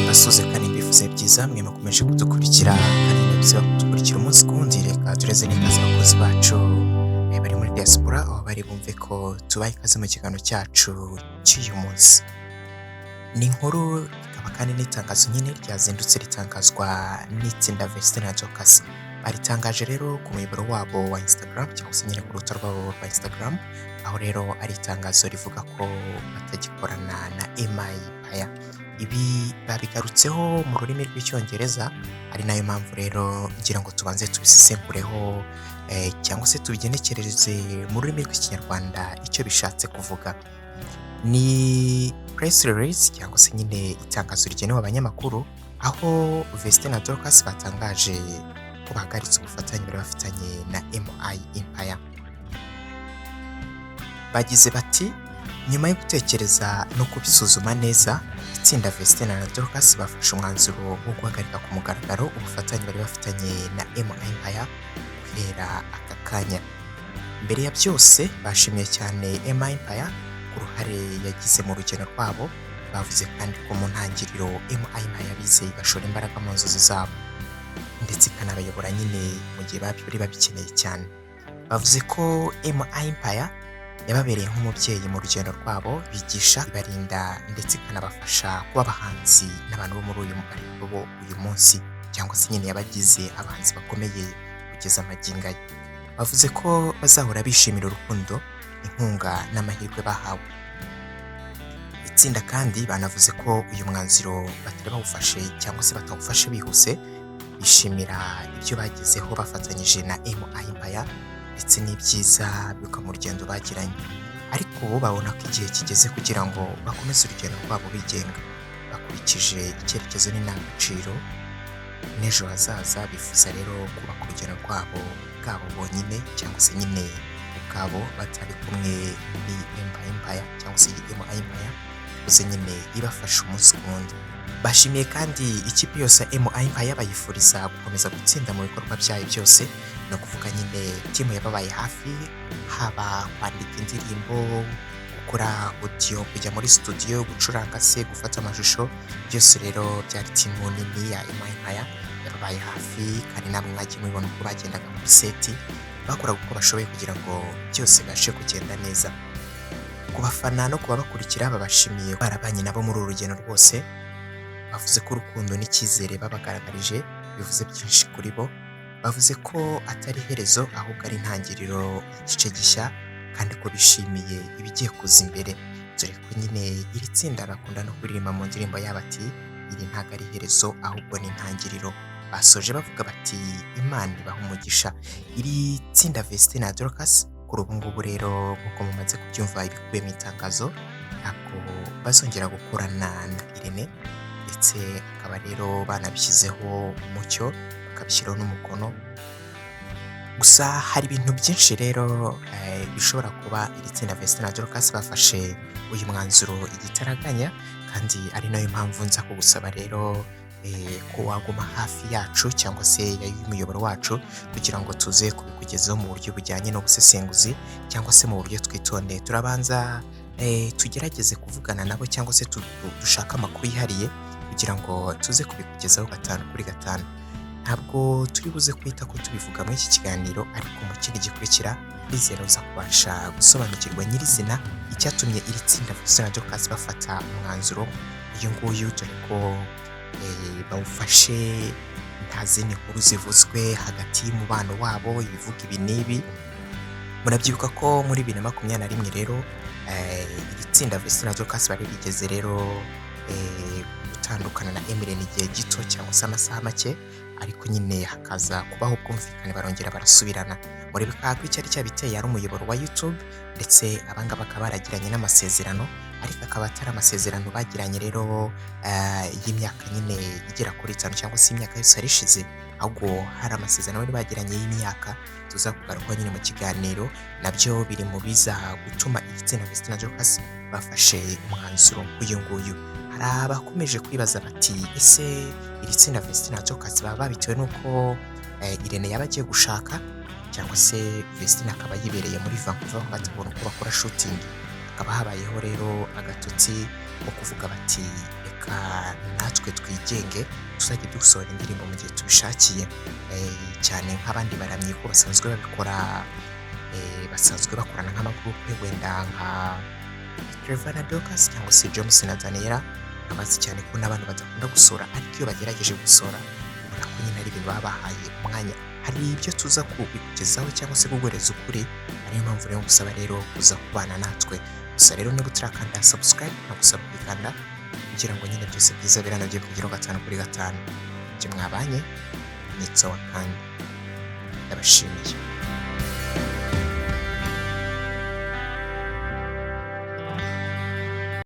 Mbasuhuze kandi mbifuze byiza mwe mukomeje kudukurikira kandi nabisaba kudukurikira umunsi ku wundi. Reka tureze n'ikaze abakozi bacu bari muri diaspora, aho bari bumve ko tubaha ikaze mu kiganiro cyacu cy'uyu munsi. Ni inkuru ikaba kandi n'itangazo nyine ryazindutse ritangazwa n'itsinda Vestine na Dorcas. Baritangaje rero ku muyoboro wabo wa Instagram, cyangwa se nyine ku rubuga rwabo rwa Instagram, aho rero ari itangazo rivuga ko batagikorana na MI Empire. Ibi babigarutseho mu rurimi rw'Icyongereza, ari nayo mpamvu rero ngira ngo tubanze tubisesengureho cyangwa se tubigenekerereze mu rurimi rw'Ikinyarwanda icyo bishatse kuvuga. Ni press release, cyangwa se nyine itangazo rigenewe abanyamakuru, aho Vestine na Dorcas batangaje ko bahagaritse ubufatanye bari bafitanye na MI Empire. Bagize bati: "Nyuma yo gutekereza no kubisuzuma neza, itsinda Vestine na Dorcas bafashe umwanzuro wo guhagarika ku mugaragaro ubufatanye bari bafitanye na MI Empire guhera aka kanya." Mbere ya byose, bashimiye cyane MI Empire ku ruhare yagize mu rugendo rwabo. Bavuze kandi ko mu ntangiriro MI Empire bizeye, igashora imbaraga mu nzozi zabo, ndetse ikanabayobora nyine mu gihe bari babikeneye cyane. Bavuze ko MI Empire yababereye nk'umubyeyi mu rugendo rwabo, bigisha, ibarinda, ndetse ikanabafasha kuba abahanzi n'abantu bo muri uyu bo uyu munsi, cyangwa se nyine yabagize abahanzi bakomeye kugeza magingo aya. Bavuze ko bazahora bishimira urukundo, inkunga n'amahirwe bahawe. Itsinda kandi banavuze ko uyu mwanzuro batari bawufashe cyangwa se batawufashe bihuse, bishimira ibyo bagezeho bafatanyije na MI Empire ndetse n'ibyiza biruka mu rugendo bagiranye. Ariko ubu babona ko igihe kigeze kugira ngo bakomeze urugendo rwabo bigenga, bakurikije icyerekezo n'indangagaciro n'ejo hazaza. Bifuza rero kubaka urugendo rwabo bwabo bonyine, cyangwa se nyine ubwabo, batari kumwe n'iyi Empire cyangwa se iyi MI Empire gusa nyine ibafasha umunsi ku wundi. Bashimiye kandi ikipe yose ya MI Empire, bayifuriza gukomeza gutsinda mu bikorwa byayo byose. Ni ukuvuga nyine team yababaye hafi, haba kwandika indirimbo, gukora audio, kujya muri studio gucuranga se, gufata amashusho, byose rero byari team nini ya MI Empire yababaye hafi. Kandi namwe mwagiye mubibona uko bagendaga kuri set, bakoraga uko bashoboye kugira ngo byose bibashe kugenda neza. Ku bafana no ku babakurikira, babashimiye barabanye nabo muri uru rugendo rwose. Bavuze ko urukundo n'icyizere babagaragarije bivuze byinshi kuri bo. Bavuze ko atari iherezo, ahubwo ari intangiriro y'igice gishya, kandi ko bishimiye ibigiye kuza imbere, dore ko nyine iri tsinda bakunda no kuririmba mu ndirimbo yabo ati: "Iri ntabwo ari iherezo, ahubwo ni intangiriro." Basoje bavuga bati: "Imana ibaha umugisha." Iri tsinda Vestine na Dorcas kuri ubu ngubu rero, nk'uko mumaze kubyumva ibikubiye mu itangazo, ntabwo bazongera gukorana na Irene, ndetse akaba rero banabishyizeho umucyo, bakabishyiraho n'umukono. Gusa hari ibintu byinshi rero bishobora kuba iri tsinda Vestine na Dorcas bafashe uyu mwanzuro igitaraganya, kandi ari nayo mpamvu nza kugusaba rero ko waguma hafi yacu cyangwa se y'umuyoboro wacu, kugira ngo tuze kubikugezaho mu buryo bujyanye n'ubusesenguzi cyangwa se mu buryo twitondeye. Turabanza tugerageze kuvugana nabo, cyangwa se dushake amakuru yihariye kugira ngo tuze kubikugezaho gatanu kuri gatanu. Ntabwo turi buze kwita ko tubivuga muri iki kiganiro, ariko mu kindi gikurikira ndizera uza kubasha gusobanukirwa nyirizina icyatumye iri tsinda Vestine na Dorcas bafata umwanzuro uyu nguyu, dore ko bawufashe nta zindi nkuru zivuzwe hagati y'umubano wabo ibivuga ibi n'ibi. Murabyibuka ko muri 2021 rero iri tsinda Vestine na Dorcas bari bigeze rero gutandukana na Emelyne igihe gito cyangwa se amasaha make, ariko nyine hakaza kubaho ubwumvikane, barongera barasubirana. Muribuka ko icyari cyabiteye ari umuyoboro wa YouTube, ndetse abangaba bakaba baragiranye n'amasezerano, ariko akaba atari amasezerano bagiranye rero y'imyaka nyine igera kuri 5 cyangwa se imyaka yose yari ishize, ahubwo hari amasezerano bari bagiranye y'imyaka tuza kugarukaho nyine mu kiganiro. Nabyo biri mu biza gutuma iri tsinda Vestine na Dorcas bafashe umwanzuro nk'uyu nguyu. Hari abakomeje kwibaza bati: "Ese iri tsinda Vestine na Dorcas baba babitewe n'uko Irene yaba agiye gushaka, cyangwa se Vestine akaba yibereye muri Vancouver, batabona uko bakora shooting, hakaba habayeho rero agatotsi ko kuvuga bati: 'Reka natwe natwe twigenge, tuzajya dusohora indirimbo mu gihe tubishakiye, cyane nk'abandi baramyi ko basanzwe babikora, basanzwe bakorana nk'amagurupe, wenda nka Claver na Dorcas cyangwa se James na Daniella. Abazi cyane ko n'abantu badakunda gusora, ariko iyo bagerageje gusora ubona ko nyine ari ibintu baba bahaye umwanya. Hari ibyo tuza kubikugezaho cyangwa se kuguhereza ukuri, ariyo mpamvu rero ngusaba rero kuza kubana natwe. Gusa rero niba utarakanda subscribe, nagusaba kuyikanda kugira ngo nyine byose byiza biranogeye kugeraho gatanu kuri gatanu. Ibyo mwabanye ni sawa kandi ndabashimiye.